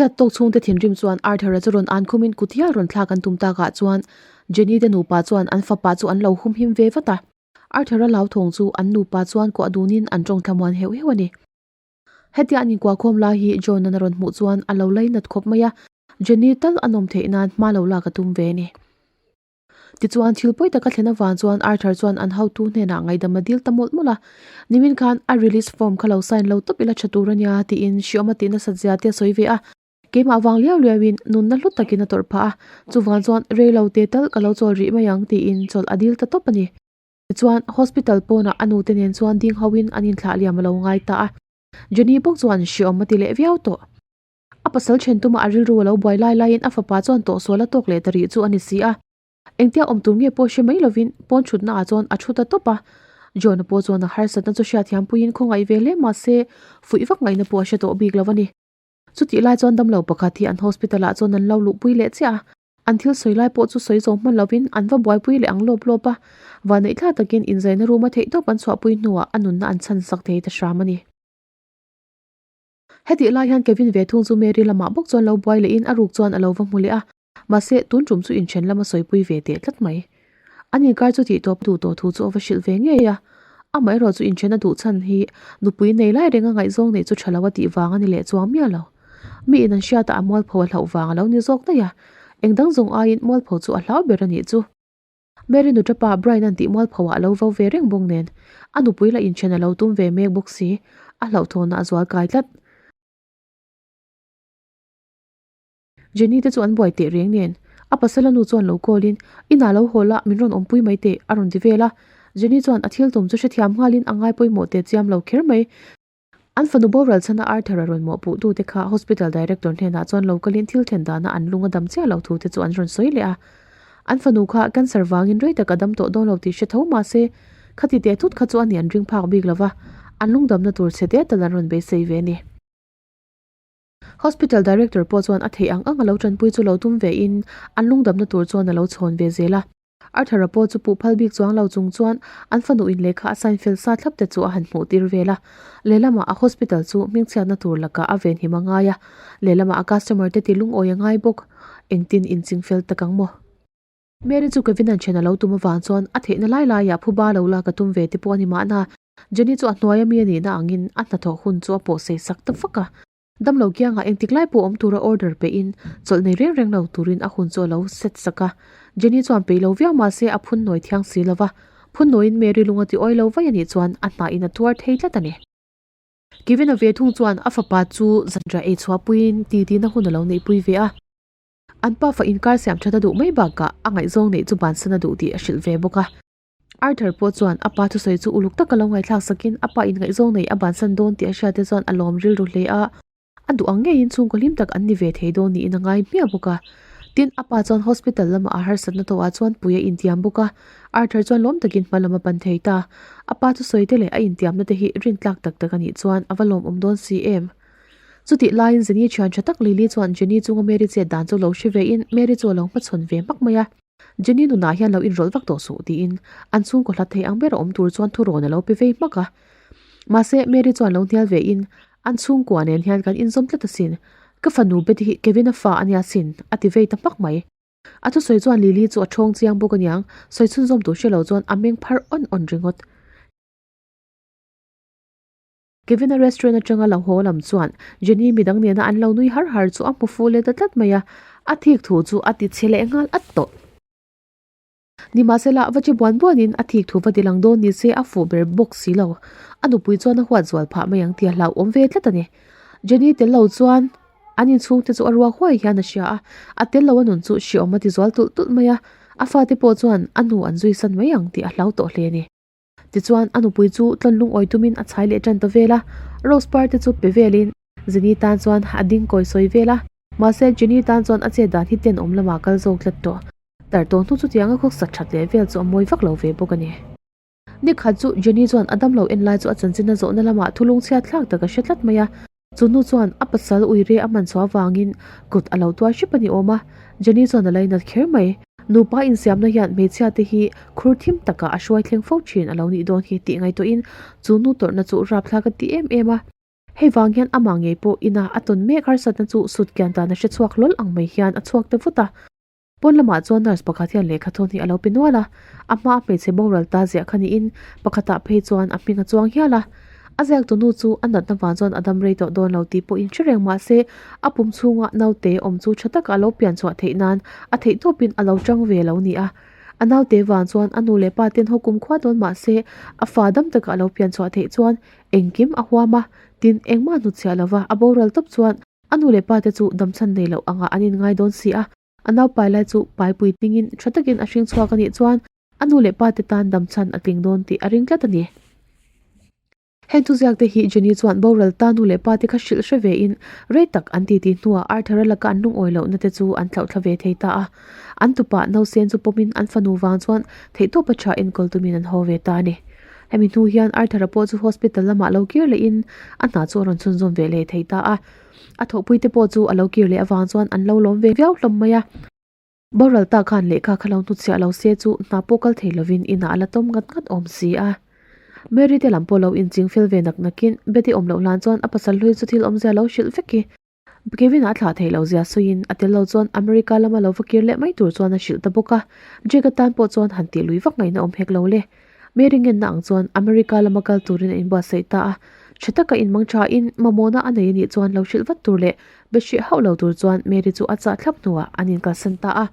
Chhiat tawk chhungte thinrim chuan Arthur-a chu rawn an khumin kut hial rawn thlak an tum takah chuan Jenny te nupa chuan an fapa chu an lo humhim ve vat a. Arthur-a hlauthawng chu an nupa chuan kuah dunin an tawng thlamuan heuh heuh a ni. Hetia an inkuahkhawm lai hi John-a'n a rawn hmuh chuan a lo lainat khawp mai a, Jenny tal a nawm theih nan hma lo lak a tum ve a ni. Tichuan, thil pawi taka thlen avang chuan Arthur chuan an hotu hnenah ngaihdam a dil ta mawlh mawlh a, Nimin khan a release form kha lo sign lo tawp ila tha tur a nia tiin hriawm a tih nasat zia te a sawi ve a. Keimah vang liau liauin nunna hlu takin a tawrh phah a, chuvang chuan rei lo te tal ka lo chawl rih mai ang tiin chawlh a dil ta tawp a ni. Tichuan, hospital pawnah a nute nen chuan ding hoin an inthlah liam a lo ngai ta a. Jenny bawk chuan hriawm a ti leh viau tawh. A pasal then tuma a rilru a lo buai lai laiin a fapa chuan tawhsual a tawk leh ta rih chu a ni si a. Engtia awm tur nge pawh hre mai lovin pawn thutna ah chuan a thu ta tawp a. John-a pawh chuan a harsatna chu hriatthiam puiin khawngaih ve hle mah se fuih vak ngaihna pawh a hre tawh bik lo a ni. Chutih lai chuan damlo pakhat hi an hospital ah chuan an lo luhpui leh chiah a, an thil sawi lai pawh chu sawi zawm hman lovin an va buaipui leh ang lawp lawp a, vanneih thla takin inzaina room a theihtawp an chhuahpui hnuah a nunna an chhan sak thei ta hram a ni. Hetih lai hian Kevin ve thung chu Mary lamah bawk chuan lo buai lehin a ruk chuan a lo va hmu leh a, mahse tun tum chu inthen lama sawipui ve teh tlat mai. An inkar chu tih tawp duh tawh thu chu a va hrilh ve ngei a, amaherawh chu inthen a duh chhan hi nupui nei lai renga ngaihzawng neih chu tha lo a tih vang a ni leh chuang miah lo. Mi in an hriatah a mualpho a hlauh vang a lo ni zawk daih a, engdang zawng aiin mualpho chu a hlau ber a nih chu. Mary nu tapa Brian an tih mualpho ah a lo vo ve reng bawk nen, a nupui lah inthen a lo tum ve mek bawk si, a hlauhthawnna a zual kai tlat. Jenny te chu an buai teh reng nen, a pasala nu chuan lo call in, Inah lo haw la, min rawn awmpui mai teh, a rawn ti vel a. Jenny chuan a thil tum chu hrethiam nghalin a ngai pawimawh teh chiam lo kher mai. An fanu boral chhana Arthur a rawn mawhpuh tu te kha hospital director hnenah chuan lo kalin thil thlen dana an lung a dam chiah lo thu te chu an rawn sawi leh a. An fanu kha cancer vangin rei tak a dam tawh dawn lo tih hre tho mah se, khati teh thut kha chu a ni an ring phak bik lo va, an lungdamna tur chhe te tal an rawn beisei ve a ni. Hospital director pawh chuan a theih ang ang a lo tanpui chu lo tum ve in an lungdamna tur chuan a lo chhawn ve zel a. Arthur-a pawh chu puh phal bik chuang lo chung chuan an fanu in lehkha a sign fel sa thlap te chu a han hmuh tir vel a. Lehlamah a hospital chu hmingchhiatna tur lakah a venhim a ngai a, lehlamah a customer te ti lungawi a ngai bawk. Engtin inching fel tak ang maw? Mary chu Kevin-a'n then a lo tum avang chuan a theihna lai laiah phuba lo lak a tum ve te pawh a ni mahna. Jenny chu a hnuaia mi a nihna angin a hnathawh hun chu a pawhsei sak ta fak a. Damlo kiangah engtik lai pawh awm tura order pehin chawlh nei reng reng lo turin a hun chu a lo set sak a. Jenny chuan peih lo viau mahse a phun nawi thiang si lo va, phun nawiin Mary lung a ti awi lo vai a nih chuan a hnahin a tuar thei tlat a ni. Kevin-a ve thung chuan a fapa chu zanriah ei chhuahpuiin titi na hun a lo neihpui ve a. An pafa inkar siam that a duh mai bakah a ngaihzawng neih chu bansan a duh tih a hrilh ve bawk a. Arthur pawh chuan a pa thusawi chu uluk taka lo ngaihthlak sakin a pa inngaihzawng nei a bansan dawn tih a hriat te chuan a lawm rilru hle a, a duh ang ngeiin chhungkaw hlim tak an ni ve thei dawn niin a ngai hmiah bawk a. Tin, a pa chuan hospital lamah a harsatna tawhah chuan pui a intiam bawk a, Arthur chuan lawm takin hma lam a pan thei ta. A pa thusawi te leh a intiamna te hi rintlak tak tak a nih chuan a va lawmawm dawn si em? Chutih laiin Jenny thian tha tak Lily chuan Jenny chunga Mary chet dan chu lo hre vein Mary chu a lo hmachhawn ve hmak mai a. Jenny nunah hian lo inrawlh vak tawh suh tiin an chhungkaw hlat thei ang ber a awm tur chuan thurawn a lo pe vei hmak a. Mahse Mary chuan lo hnial ve in an chhungkua nen hian kan inzawm tlat asin, ka fanu Betty hi Kevin-a fa a nia sin a ti vei ta hmak mai. A thusawi chuan Lily chu a thawng chiang bawk aniang, sawi chhunzawm tur hre lo chuan a meng phar awn awn ringawt. Kevin-a restaurant atanga lo haw lam chuan Jenny midang nena an lo nui har har chu a hmu fuh leh ta tlat mai a, a thik thu chu a ti chhe leh nghal at tawh. Nimahsela, va che buan buanin a thik thu va ti lang dawn ni se a fuh ber bawk si lo. A nupui chuan a huat zual phah mai ang tih a hlauhawm ve tlat a ni. Jenny tel lo chuan an inchhung te chu a ruak huai hian a hria a, a tel lo a nun chu hriawm a ti zual tulh tulh mai a, a fate pawh chuan a nu an zui san mai ang tih a hlau tawh hle a ni. Tichuan, a nupui chu tlawn lungawi tumin a chhai leh tan ta vel a, Rose par te chu pe velin Jenny tan chuan a ding kawi sawi vel a. Mahse, Jenny tan chuan a chet dan hi tenawm lamah kal zawk tlat tawh. Tar tawh hnu chutianga khawksak that leh vel chu a mawi vak lo ve bawk a ni. Nikhat chu Jenny chuan a damlo en lai chu a chanchin a zawhna lamah thulung chhiat thlak tak a hre tlat mai a. Chu nu chuan a pasal uire a hman chhuah avangin kut a lo tuar hrep a ni awm a, Jenny chuan a lainat kher mai. Nupa insiamna hian hmeichhia te hi khur thim takah a hruai thleng fo thin a lo nih dawn hi tih ngaihtuahin chu nu tawrhna chu rapthlak a ti em em a. Hei vang hian amah ngei pawh ina a tawn mek harsatna chu sut kian dan a hre chhuak hlawl ang mai hian a chhuak ta vut a. Pawn lamah chuan nurse pakhat hian lehkha thawn hi a lo pe nual a, a hma a hmeichhe boral ta ziah kha niin pakhatah phei chuan a hming a chuang hial a. A ziaktu nu chu a natna vang chuan a dam rei tawh dawn lo tih pawhin hre reng mahse a pum chhunga naute awm chu tha taka a lo pian chhuah theih nan a theih tawpin a lo tang ve lo ni a. A naute vang chuan a nu leh pa ten haw kum khua dawn mahse a fa dam taka a lo pian chhuah theih chuan engkim a huam a, tin engmah hnutchhiah lova a boral tawp chuan a nu leh pa te chu damchhan nei loh angah an inngai dawn si a. A naupai lai chu paipui tingin tha takin a hring chhuak a nih chuan a nu leh pa te tan damchhan a tling dawn tih a ring tlat a ni. Heng thuziak te hi Jenny chuan boral ta nu leh pa te kha hrilh hre ve in rei tak an titi hnuah Arthur-a laka an lungawi lohna te chu an thlauhthla ve thei ta a. An tupa Nausen chu pawmin an fanu vang chuan theihtawpa tha enkawl tumin an haw ve ta a ni. Hemi hnu hian Arthur-a pawh chu hospital lamah lo kir lehin a hna chu a rawn chhunzawm ve leh thei ta a. A thawhpui te pawh chu a lo kir leh avang chuan an lo lawm ve viau hlawm mai a. Boral ta khan lehkha kha lo hnutchhiah lo se chu hna pawh kal thei lovin inah a la tawm ngat ngat awm si a. Mary te lam pawh lo inching fel ve nak nakin Betty awm loh hlan chuan a pasal hlui chu thil awmzia lo hrilh vek i. Kevin a thlah theih loh zia sawiin a tel lo chuan America lama lo va kir leh mai tur chuan a hrilh ta bawk a. Jake atan pawh chuan han tih lui vak ngaihna awm hek lo le. Mary ngenna ang chuan America lama kal turin a inbuatsaih ta a. Tha taka inmang thain mamawhna a nei anih chuan lo hrilh vat tur leh be hrih hauh lo tur chuan Mary chu a chah thlap hnuah an inkalsan ta a.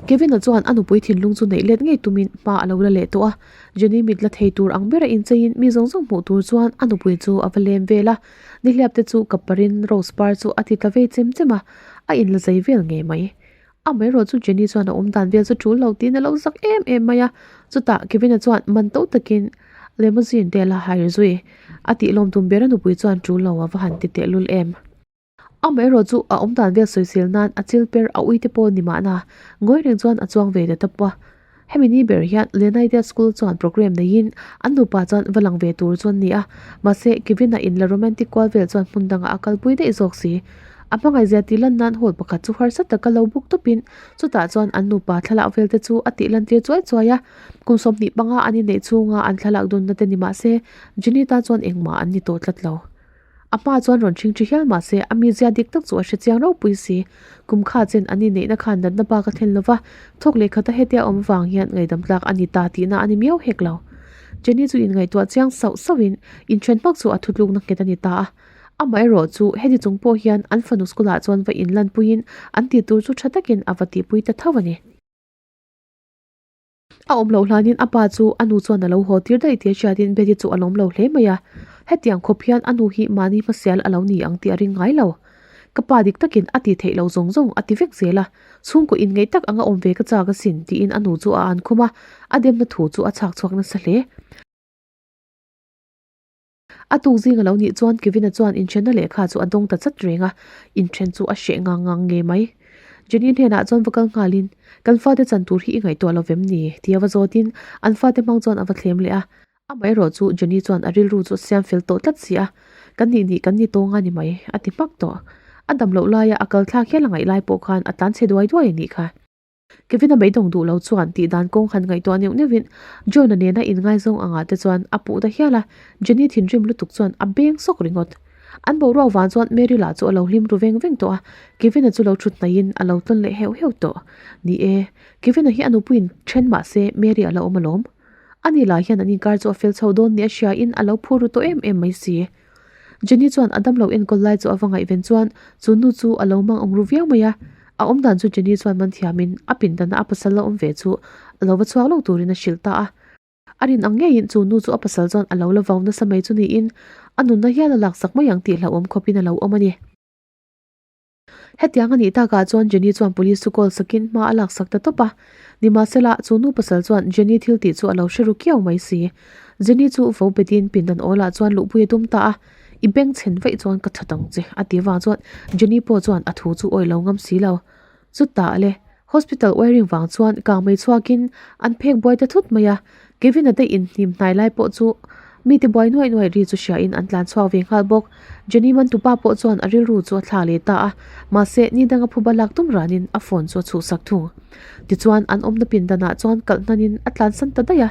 Kevin-a chuan a nupui thinlung chu neih let ngei tumin hma a lo la leh tawh a. Jenny mit la thei tur ang bera incheiin mi zawng zawng hmuh tur chuan a nupui chu a va lem vel a. Nihliap te chu ka parin rose par chu a ti tla vei chem chem a, a inla zei vel ngei mai. Amaherawh chu Jenny chuan a awm dan vel chu tul lo tiin a lo zak em em mai a. Chutah Kevin-a chuan man to takin limousine te a la hire zui. A tih lawm tum ber a nupui chuan tul lo a va han ti tehlul em. Amaherawh chu a awm dan vel sawisel nan a chil per a ui te pawh ni mahna ngawi reng chuan a chuang ve ta tawp a. Hemi ni ber hian Lenaida School chuan programme neiin an nupa chuan va lang ve tur chu an ni a, mahse Kevin-a in la romantic kual vel chuan hmun dangah a kalpui daih zawk si. A hmangaihzia tih lan nan hall pakhat chu harsa taka lo buk tawpin chutah chuan an nupa thlalak vel te chu a tih lan tir chuai chuai a. Kum 25 an inneih chhunga an thlalak dunna te ni mahse Jenny tan chuan engmah an ni tawh tlat lo. A hma chuan rawn ṭhing ṭhi hial mah se a mizia dik tak chu a hre chiang ropui si. Kum kha chen an inneihna khan natna bak a thlen lo va, thawk leh khata hetia awm vang hian ngaihdam tlak a ni ta tihna a ni miau hek lo. Jenny chu inngaihtuah chiang sauh sauhin inṭhen hmak chu a thutlukna nghet a ni ta a. Amaherawh chu heti chung pawh hian an fanu school ah chuan va inlanpuiin an tih tur chu ṭha takin a va tihpui ta tho a ni. A awm loh hlanin a pa chu a nu chuan a lo haw tir daih tih a hriatin Betty chu a lawm lo hle mai a. Hetiang khawp hian a nu hi mahni hmasial a lo ni ang tih a ring ngai lo. Ka pa dik takin a ti theih lo zawng zawng a ti vek zel a, chhungkaw inngeih tak anga awm ve ka chak asin tiin a nu chu a an khum a, a demna thu chu a chhak chhuak nasa hle. A tuk zing a lo nih chuan Kevin-a chuan inthenna lehkha chu a dawng ta chat reng a, inthen chu a hreh ngang ngang ngei mai. Jenny hnenah chuan va kal nghalin, Kan fate chan tur hi i ngaihtuah lo vem ni? tia va zawtin an fate hmang chuan a va thlem leh a. Amaherawh chu Jenny chuan a rilru chu a siam fel tawh tlat si a, Kan nih nih kan ni tawng a ni mai, a ti hmak tawh. A dam loh laia a kal thlak hial a ngaih lai pawh khan a tlan chhe duai duai a nih kha. Kevin-a beidawng duh lo chuan tih dan kawng han ngaihtuah neuh neuhin John-a nena inngaizawng angah te chuan a puh ta hial a, Jenny thinrim lutuk chuan a beng sawk ringawt. An boruak vang chuan Mary lah chu a lo hlim ru veng veng tawh a, Kevin-a chu lo thut hnaihin a lo tlawn leh heuh heuh tawh. Ni e, Kevin-a hi a nupuiin then mah se Mary a la awm alawm. Ani lah hian an inkar chu a fel chho dawn ni a hriain a lo phur ru tawh em em mai si. Jenny chuan a damlo enkawl lai chu a va ngaihven chuan chu nu chu a lo mang awm ru viau mai a. A awm dan chu Jenny chuan man thiamin a pindana a pasal la awm ve chu a lo va chhuak lo turin a hrilh ta a. A rin ang ngeiin chu nu chu a pasal chuan a lo la vau nasa mai chu niin a nunna hial a laksak mai ang tih hlauhawm khawpin a lo awm a ni. Hetiang a nih takah chuan Jenny chuan police chu call sakin hma a laksak ta tawp a. Nimahsela, chu nu pasal chuan Jenny thil tih chu a lo hre ru kiau mai si. Jenny chu vo betin pindan awlah chuan luhpui a tum ta a, I beng chhen vaih chuan ka that ang che, a ti vang chuan Jenny pawh chuan a thu chu awih lo ngam si lo. Chutah le, hospital wiring vang chuan kang mai chhuakin an phek buai ta thut mai a, Kevin-a te inhnim hnai lai pawh chu mite buai nuaih nuaih ri chu hriain an tlan chhuak ve nghal bawk. Jenny Mantupa pawh chuan a rilru chu a thla leh ta a, mahse ni danga phuba lak tum ranin a phone chu a chhuhsak thung. Tichuan an awmna pindanah chuan kalh hnanin a tlansan ta daih a.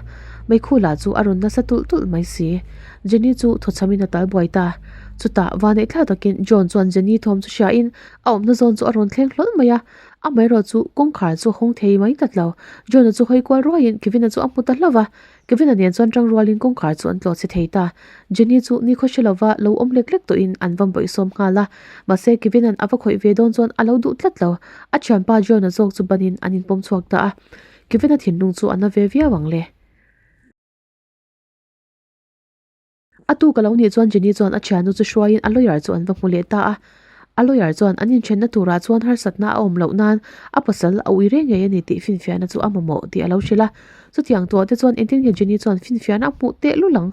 Meikhu lah chu a rawn nasa tulh tulh mai si. Jenny chu thawchhamin a tal buai ta. Chutah vaneih thla takin John chuan Jenny thawm chu hriain a awmna zawn chu a rawn thleng hlawl mai a. Amaherawh chu kawngkhar chu a hawng thei mai tlat lo. John-a chu hawi kual ruaiin Kevin-a chu a hmu ta hlauh va. Kevin-a nen chuan tang rualin kawngkhar chu an tlawh chhe thei ta. Jenny chu nikhaw hre lova lo awm lek lek tawhin an va bawihsawm nghal a. Mahse Kevin-a'n a va khawih ve dawn chuan a lo duh tlat lo. A thianpa John-a zawk chu banin an inpawm chhuak ta a. Kevin-a thinlung chu a na ve viau ang le. A tuk a lo nih chuan Jenny chuan a thiannu chu hruaiin a lawyer chu an va hmu leh ta a. A lawyer chuan an inthenna turah chuan harsatna a awm loh nan a pasal a ui reng ngei a ni tih finfiahna chu a mamawh tih a lo hrilh a. Chutiang tuah te chuan engtin nge Jenny chuan finfiahna a hmuh teh lul ang?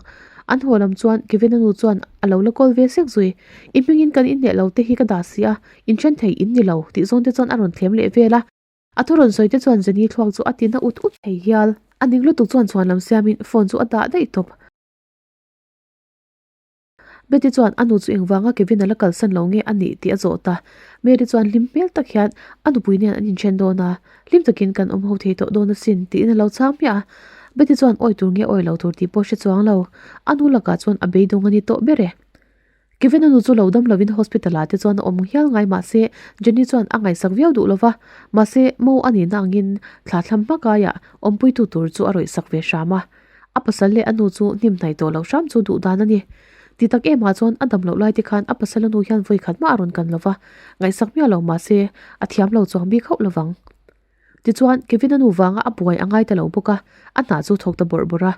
An haw lam chuan Kevin-a nu chuan a lo la kawl ve sek zui. I hmingin kan inhneh lo te hi ka dah si a, inthen thei in ni lo tih zawn te chuan a rawn thlem leh vel a. A thu rawn sawi te chuan Jenny thluak chu a ti na ut ut thei hial. A ning lutuk chuan chhuan lam siamin phone chu a dah daih tawp. Betty chuan a nu chu engvanga Kevin a la kalsan lo nge a nih tih a zawh ta. Mary chuan hlim hmel tak hian a nupui nen an inthen dawn a, hlim takin kan awm ho thei tawh dawn asin tiin a lo chhang hmiah a. Betty chuan awi tur nge awi lo tur tih pawh hre chuang lo. A nu lakah chuan a beidawng a ni tawh ber e. Kevin a nu chu lo dam lovin hospital ah te chuan a awm hial ngai mahse Jenny chuan a ngaihsak viau duh lova, mahse mo a nihna angin thla thlam hma kaiah awmpuitu tur chu a rawihsak ve hram a. A pasal leh a nu chu hnim hnaih tawh loh hram chu duh dan a ni. Ti tak em ah chuan a dam loh lai te khan a pasal a nu hian vawi khat mah a rawn kan lova, ngaihsak miah lo mahse a thiam lo chuang bik hauh lovang. Tichuan, Kevin-a nu vanga a buai a ngai ta lo bawk a, a hna chu thawk ta bawrh bawrh a.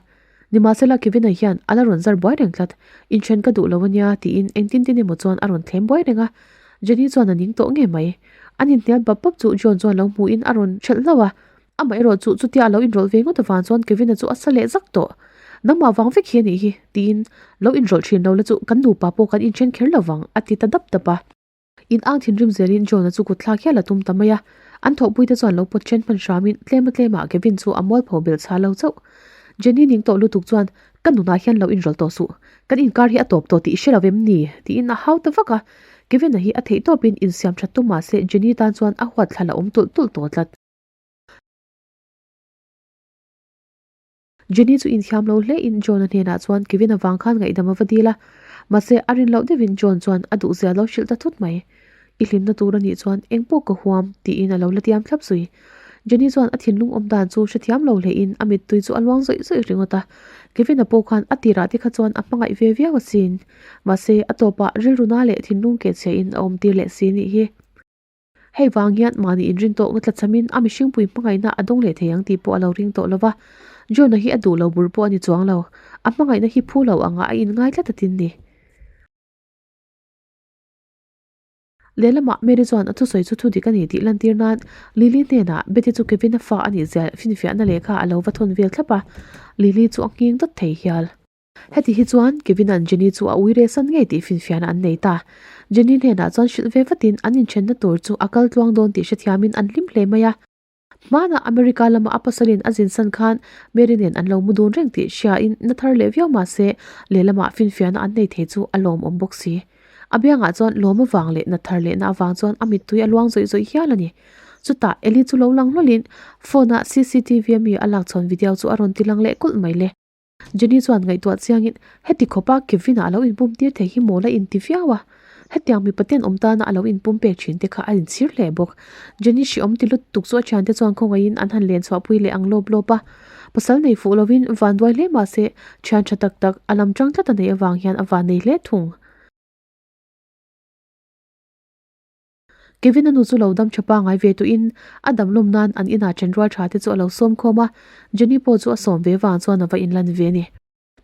Nimahsela Kevin-a hian a la rawn zar buai reng tlat, Inthen ka duh lo a nia tiin engtin tin emaw chuan a rawn thlem buai reng a. Jenny chuan a ning tawh ngei mai. An inhnial bap bap chu John chuan lo hmuhin a rawn hrelh hlauh a. Amaherawh chu chutia a lo inrawlh ve ngawt avang chuan Kevin-a chu a sa leh zak tawh. Nangmah vang vek hi a nih hi tiin lo inrawlh thin lo la chu kan nupa pawh kan inthen kher lo vang a ti ta dap dap a. In ang thinrim zelin John-a chu kut thlak hial a tum ta mai a, an thawhpuite chuan lo pawt then hman hramin tlema tlemah Kevin chu a mualpho belh chhah lo chauh. Jenny ning tawh lutuk chuan, Ka nunah hian lo inrawlh tawh suh, kan inkar hi a tawp tawh tih i hre lo em ni? tiin a hau ta vak a. Kevin-a hi a theih tawpin insiam that tum mahse Jenny tan chuan a huat thla la awm tulh tulh tawh tlat. Jenny chu inthiam lo hle in John-a hnenah chuan Kevin-a vang khan ngaihdam a va dil a, mahse a rin loh deuhin John chuan a duhzia lo hrilh ta thut mai. I hlimna tur a nih chuan eng pawh ka huam tiin a lo la tiam thlap zui. Jenny chuan a thinlung awm dan chu hrethiam lo hle in a mittui chu a luang zawih zawih ringawt a, Kevin-a pawh khan a tirah te kha chuan a hmangaih ve viau asin. Mahse a tawpah rilruna leh thinlung kehchhia in a awm tir leh si nih hi. Hei vang hian mahni inrin tawkna tlachamin a mihringpui hmangaihna a dawng leh thei ang tih pawh a lo ring tawh lo va. John-a hi a duh lo bur pawh a ni chuang lo. A hmangaihna hi phu lo anga a inngai tlat a tin ni. Lehlamah Mary chuan a thusawi chu thudik a ni tih lantir nan Lily hnenah Betty chu Kevin-a fa a nih zia finfiahna lehkha a lo va thawn vel thlap a. Lily chu a nghing dawt thei hial. Heti hi chuan Kevin-a'n Jenny chu a ui reh san ngei tih finfiahna an nei ta. Jenny hnenah chuan hrilh ve vatin an inthenna tur chu a kal tluang dawn tih hrethiamin an hlim hle mai a. Hmanah America lama a pasalin a zin san khan Mary nen an lo mu dun reng tih hriain na thar leh viau mah se lehlamah finfiahna an nei thei chu a lawmawm bawk si. A biangah chuan lawm avang leh na thar lehna avang chuan a mittui a luang zawih zawih hial a ni. Chutah Eli chu lo lang hlawlhin phone-a cctv ami a lakchhawn video chu a rawn ti lang leh kulh mai le. Jenny chuan ngaihtuah chiangin, Heti khawpa Kevin-a a lo inpum tir thei hi mawl a inti viau a. Hetiang mipa ten awm tana a lo inpum pek thin te kha a inchhir hle bawk. Jenny hriawm ti lutuk chu a thiante chuan khawngaihin an han len chhuahpui leh ang lawp lawp a. Pasal nei fuh lovin van duai hle mahse thian tha tak tak a lam tang tlat a neih avang hian a van nei hle thung. Kevin-a nu chu lo dam tha pangai ve tuhin a dam lawm nan an inah then rual tha te chu a lo sawm khawm a, Jenny pawh chu a sawm ve vang chuan a va inlan ve a ni.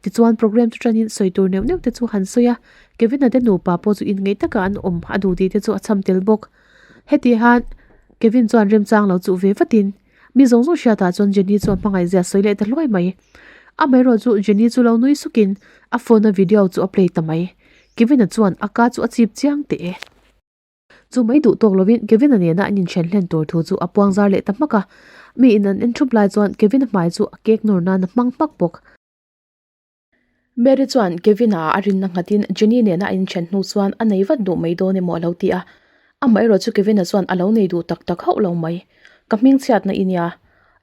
Tichuan program chu tanin sawi tur neuh neuh te chu han sawi a, Kevin-a te nupa pawh chu inngeih taka an awm a duh tih te chu a chham tel bawk. Heti han Kevin chuan remchang lo chuh ve vatin mi zawng zawng hriatah chuan Jenny chu a hmangaihzia sawi leh ta hluai mai. Amaherawh chu Jenny chu lo nui sukin a phone-a video chu a play ta mai. Kevin-a chuan a ka chu a chip chiang teh e. Chu mai duh tawk lovin Kevin-a nena an inthen hlen tur thu chu a puang zar leh ta hmak a. Mi in an en thup lai chuan Kevin-a hmai chu a kek nawr nan a hmang hmak bawk. Mary chuan Kevin-a a rinna nghatin Jenny nena a inthen hnu chuan a nei vat duh mai dawn emaw a lo ti a. Amaherawh chu Kevin-a chuan a lo nei duh tak tak hauh lo mai. Ka hmingchhiatna i nia.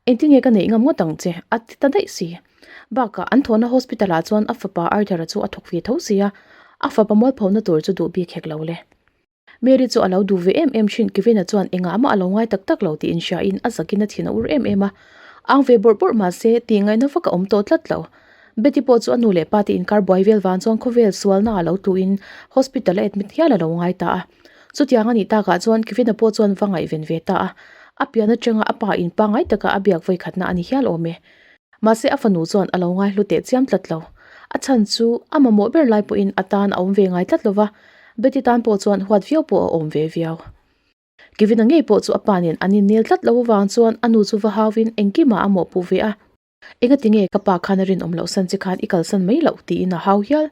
Engtinge ka neih ngam ngawt ang che? a ti ta daih si. Bakah an thawhna hospital ah chuan a fapa Arthur-a chu a thawk ve tho si a, a fapa mualphona tur chu duh bik hek lo le. Mary chu a lo duh ve em em thin, Kevin-a chuan engah mah a lo ngai tak tak lo tih inhria in a zakin a thin a ur em em a. Ang ve bawrh bawrh mah se tih ngaihna vak a awm tawh tlat lo. Betty pawh chu a nu leh pa te inkar buai vel vang chuan khawvel sualna a lo tlu in hospital a admit hial a lo ngai ta a. Chutiang a nih takah chuan Kevin-a pawh chuan va ngaihven ve ta a. A pian atanga a pa in pangngai taka a biak vawikhatna a ni hial awm e. Mahse a fanu chuan a lo ngai hlu teh chiam tlat lo. A chhan chu a mamawh ber lai pawhin a tan a awm ve ngai tlat lo va, Betty tan pawh chuan huat viau pawh a awm ve viau. Kevin-a ngei pawh chu a pa nen an innel tlat lo avang chuan a nu chu va hauin engkimah a mawhpuh ve a. Engati nge ka pa khan a rinawm loh san che khan i kalsan mai loh tiin a hau hial.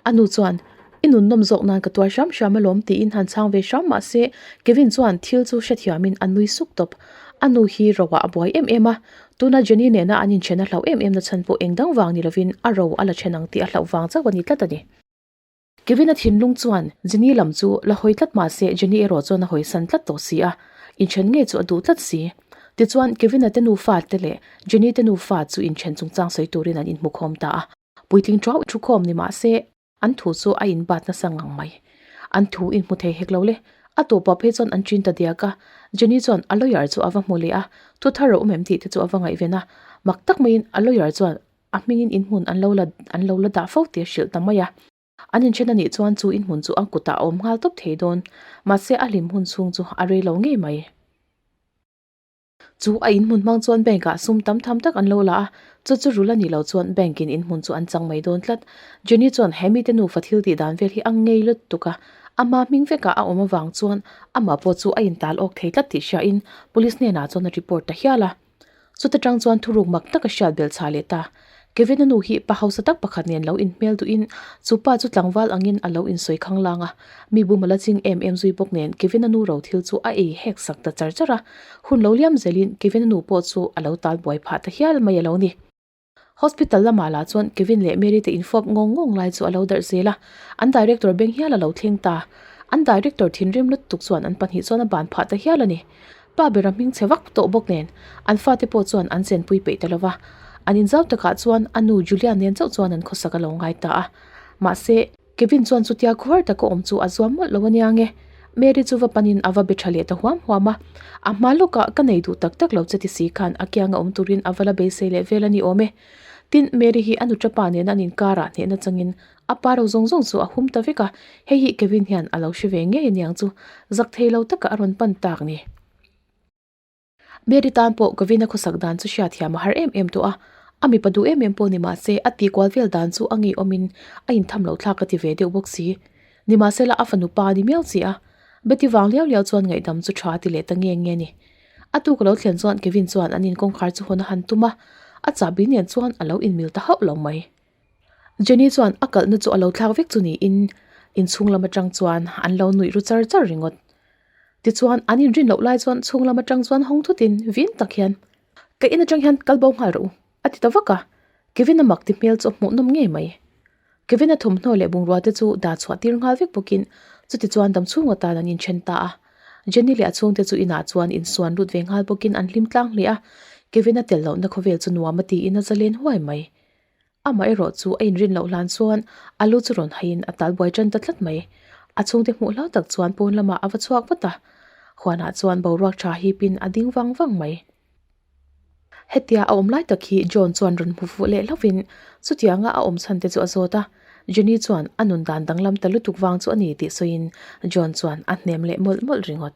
A nu chuan, I nunnawm zawk nan ka tuar hram hram alawm tiin han chhang ve hram mah se Kevin chuan thil chu hrethiamin a nui suk tawp. A nu hi ro ah a buai em em a, tuna Jenny nena an inthen a hlauh em em na chhan pawh eng dang vang ni lovin a ro a la then ang tih a hlauh vang chauh a ni tlat a ni. Kevin-a thinlung chuan Jenny lam chu la hawi tlat mah se Jenny erawh chuan a hawi san tlat tawh si a, inthen ngei chu a duh tlat si. Tichuan Kevin-a te nufa te leh Jenny te nufa chu inthen chungchang sawi turin an inhmukhawm ta a. Puitling ṭau thukhawm ni mah se an thu chu a inbat nasa ngang mai. An thu inhmu thei hek lo le. A tawpah phei chuan an ṭin ta diak a. Jenny chuan a lawyer chu a va hmu leh a, thu thar a awm em tih te chu a va ngaihven a. Mak tak maiin a lawyer chuan a hmingin inhmun an lo la an lo la dah fo tih a hrilh ta mai a. An inṭhen a nih chuan chu inhmun chu a kutah a awm nghal tawp thei dawn. Mahse a hlim hun chhung chu a rei lo ngei mai. Chu a inhmun hmang chuan bank ah sum tam tham tak an lo la a, chu chu rul a nih loh chuan bank in inhmun chu an chang mai dawn tlat. Jenny chuan he mite nufa thil tih dan vel hi a ngei lutuk a, ama hming vekah a awm avang chuan amah pawh chu a intal awk thei tlat tih hriain police hnenah chuan a report ta hial a. Chuta tang chuan thuruk mak tak a hriat belh chhah leh ta. Kevin-a nu hi pa hausa tak pakhat nen lo inhmel duhin chu pa chu tlangval angin a lo insawi khanglang a, mi bum a la ching em em zui bawk nen Kevin-a nu ro thil chu a ei hek sak ta char char a, hun lo liam zelin Kevin-a nu pawh chu a lo tal buai phah ta hial mai a lo ni. Hospital lamah lah chuan Kevin leh Mary te infawp ngawng ngawng lai chu a lo darh zel a, an director beng hial a lo thleng ta. An director thinrim lutuk chuan an pahnih chuan a ban phah ta hial a ni. Pa bera hming chhe vak tawh bawk nen an fate pawh chuan an chenpui peih ta lo va, an inzau takah chuan a nu Julia nen chauh chuan an khawsak a lo ngai ta a. Mahse, Kevin chuan chutia khuar taka awm chu a zuam mawlh lo ania nge. Mary chu va panin a va be tha leh ta huam huam a, a hma lawkah ka nei duh tak tak lo che ti si khan a kianga awm turin a va la beisei leh vel a ni awm e. Tin, Mary hi a nu tapa nena an inkarah hnehna changin A pa ro zawng zawng chu a hum ta vek a, hei hi Kevin hian a lo hre ve ngei aniang chu zak thei lo taka a rawn pan tak ni. Mary tan pawh Kevin-a khawsak dan chu hriatthiam a har em em tawh a, a mipa duh em em pawh ni mah se a tih kual vel dan chu a ngeiawmin a intham loh thlak a ti ve deuh bawk si. Nimahsela a fanu pa a ni miau chi a, Betty vang liau liau chuan ngaihdam chu tha a ti leh ta nge nge a ni. A tuk a lo thlen chuan Kevin chuan an inkawngkhar chu hawn a han tum a, a chahbi nen chuan a lo inmil ta hauh lo mai. Jenny chuan a kalhna chu a lo thlak vek chu niin inchhung lam atang chuan an lo nuih ru char char ringawt. Tichuan an inrin loh lai chuan chhung lam atang chuan hawng thutin vin tak hian Ka in atang hian kal bo nghal rawh u a ti ta vak a, Kevin-a mak ti hmel chu a hmuh nawm ngei mai. Kevin-a thawmhnaw leh bungrua te chu dah chhuah tir nghal vek bawkin chuti chuan dam chhung atan an inthen ta a. Jenny leh a chhungte chu inah chuan insuan lut ve nghal bawkin an hlim tlang hle a, Kevin-a tel lohna khawvel chu nuam a tiin a zalen huai mai. Amah erawh chu a inrin loh hlan chuan a lu chu rawn haiin a tal buai tan ta tlat mai. A chhungte hmuh hlau tak chuan pawn lamah a va chhuak vat a, huanah chuan boruak tha hipin a ding vang vang mai. Hetia a awm lai tak hi John chuan rawn hmu fuh leh hlauhin chutianga a awm chhan te chu a zawt a, Jenny chuan a nun dan danglam ta lutuk vang chu a ni tih sawiin John chuan a hnem leh mawlh mawlh ringawt.